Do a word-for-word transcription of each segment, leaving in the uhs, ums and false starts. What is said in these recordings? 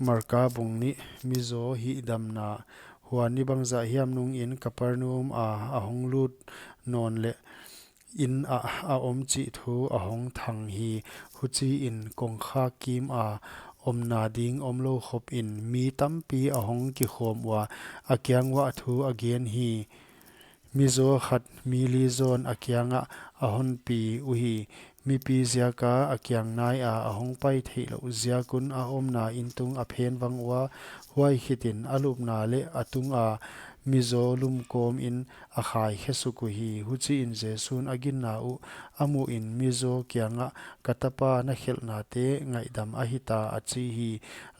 Marka bung nih. Mizaw hihdamna. Huan ni bangzah hiam nungin Kapernaum a a hong lut nawn leh inn ah a om chih thu a hong thang hi. Huchiin kongkhak kim a omna ding omlou khopin mi tampi a hong kikhawm ua, a kiang uah thu a gen hi. Mizaw khat mi li zawn a kiangah a honpi uhi. Mipi ziaka a kiang naia a hong pai theihlouh ziakun a omna inn tung a phen vang ua, huai khitin a lupna leh a tunga mizaw lum kawmin a khaikhe suk uhi. Huchiin Jesu'n a ginna uh a muhin mizaw kiangah, "Ka tapa, na khelhnate ngaihdam ahita," a chi hi.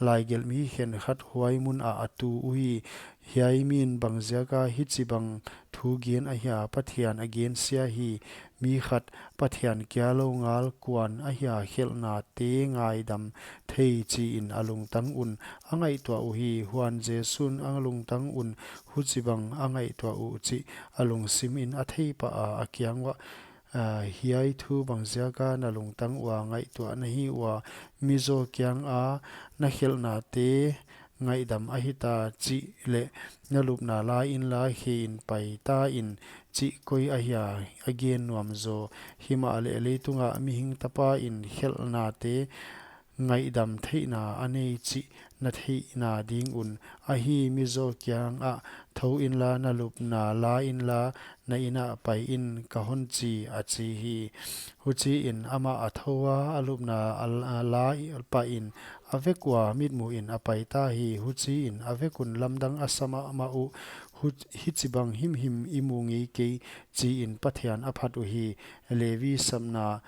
Laigelhmi khenkhat huai munah a tu uhi. Hiai min bangziaka hichibang thu gen ahia, Pathian a gensia hi. Mi khat Pathian kia lou ngal kuan ahia khelhnate ngaidam thei, chiin a lungtang un a ngaihtuah uhi. Huan Jesu'n a lungtang un huchibang a ngaihtuah uh chih a lungsimin a theipah a, a kiang uah, "Ah, hiai thu bangziaka na lungtang ua ngaihtuah na hi ua? Mizaw kianga, 'Na khelhnate ngaihdam ahita,' chih leh, 'Na lupna la inla khe in pai ta in,' chih koi ahia a gen nuam zaw? Himahleh leitungah Mihing Tapain khelhnate ngaihdam theihna a nei chih na theihna ding un ahi. Mizaw kiangah, 'Thou inla, na lupna la inla, na innah pai in,' ka hon chi," a chi hi. Huchiin amah a thou a, a lupna a la, a la pah in, a vek ua mitmuhin a pai ta hi. Huchiin a vek un lamdang a sa mahmah uh, "Hu-, hichibang himhim i mu ngei kei," chiin Pathian a phat uhi. Levi sapna.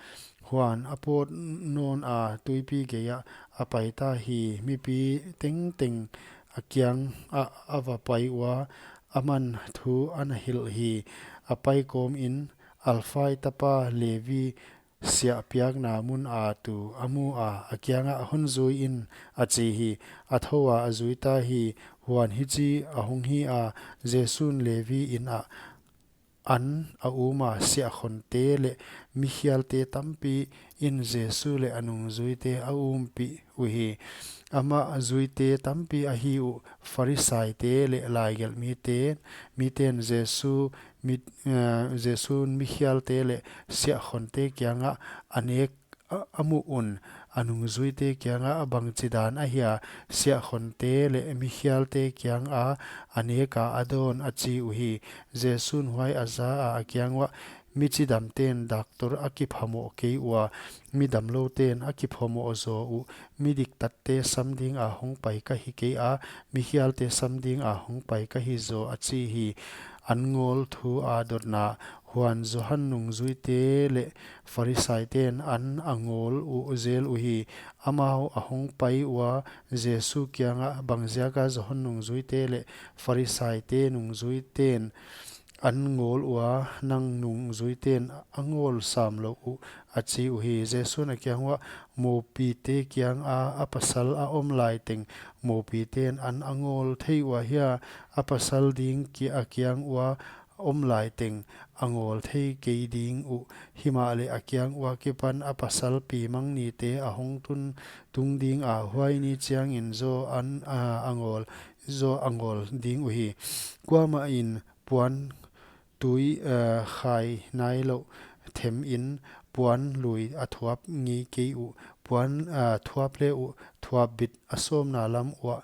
Huan a pawt nawn a tuipi geiah a pai ta hi. Mipi tengteng a kiangah a va pai ua, aman thu a na hilh hi. A pai kawmin, "Alfai tapa Levi, siah piakna muna tu a mu a, a kiangah hon zui in," a chi hi. A thou a, a zui ta hi. Huan hichi a hong hi a, Jesu'n Levi innah an a um a, siahkhonte leh mikhialte tampiin Jesu leh a nungzuite a umpih uhi. Amah zuite tampi ahi uh, Pharisaite leh laigelhmite, miten Jesu, mi, eh, Jesu'n mikhialte leh siahkhonte kiangah a nek a, a muh un, a nungzuite kiangah, "Bangchidan ahia siahkhonte leh mikhialte kianga a neka a dawn?" a chi uhi. Jesu'n huai a za a, a kiang uah, "Mi chidamten daktor a kiphamoh kei ua, mi damloute'n a kiphamoh zaw uh. Mi diktatte sam dinga hong pai ka hi kei a, mikhialte sam dinga hong pai ka hi zaw," a chi hi. An ngawl thu a dotna. Huan Johan nungzuite leh Pharisaite'n an a ngawl uh zel uhi. Amau a hong pai ua, Jesu kiangah, "Bangziaka Johan nungzuite leh Pharisaite nungzuite'n an ngawl ua, nang nungzuite'n a ngawl sam lou uh?" a chi uhi. Jesu'n a kiang uah, "Moupite kianga a pasal a om lai teng moupite'n an a ngawl thei ua hia? A pasal ding kia a kiang ua om lai teng a ngawl thei kei ding uh. Himahleh a kiang ua kipan a pasal pi mangnite a hong tun tung dinga, huai ni chiangin zaw an, a, a ngawl, zaw a ngawl ding uhi. Kuamahin puan tui, a, khai nailouh themin puan lui a thuap ngei kei uh. Puan, a, thuap le uh, thuap bit a sawmna lam uah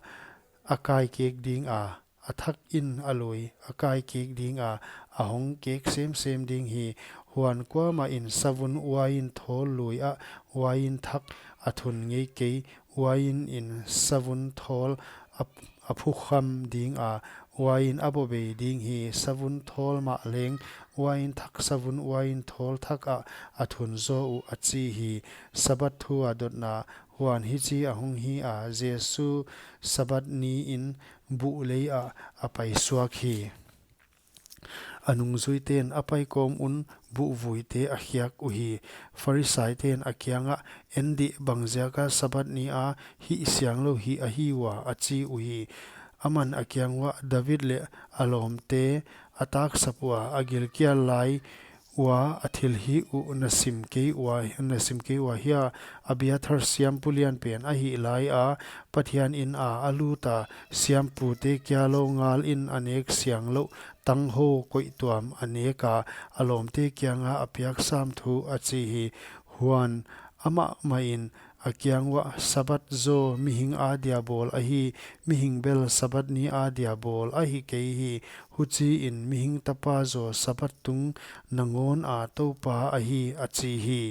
a kai kek dinga, a thakin a lui a kai kek dinga, a hong kek semsem ding hi. Huan kuamahin savun uain thawl luiah uain thak a thun ngei kei. Uainin savun thawl a, a phukham dinga, uain a bawbei ding hi. Savun thawl mah leng uain thak savun uain thawl thakah a thun zaw uh," a chi hi. Sabbath thu a dotna. Huan hichi a hong hi a, Jesu Sabbath niin buh leiah a paisuak hi. A nungzuite'n a pai kawm un buhvuite a khiak uhi. Pharisaite'n a kiangah, "En dih, bangziaka Sabbath nia hih sianglou hih ahi ua?" a chi uhi. Aman a kiang uah, "David leh a lawmte a taksap ua, a gilkial lai ua a thilhih uh na sim kei ua, na sim kei ua hia? Abiathar siampu lian pen a hih lai a, Pathian ina a lut a, siampute kia lou ngal in a nek siang louh tanghou koih tuam a nek a, a lawmte kianga a piak sam thu a chi hi. Huan amah mahin a kiang uah, Sabbath zaw mihing adia bawl ahi, mihing bel Sabbath ni adia bawl ahi kei hi. Huchiin mihing tapa zaw Sabbath tung nangawn a Toupa ahi, a chi hi.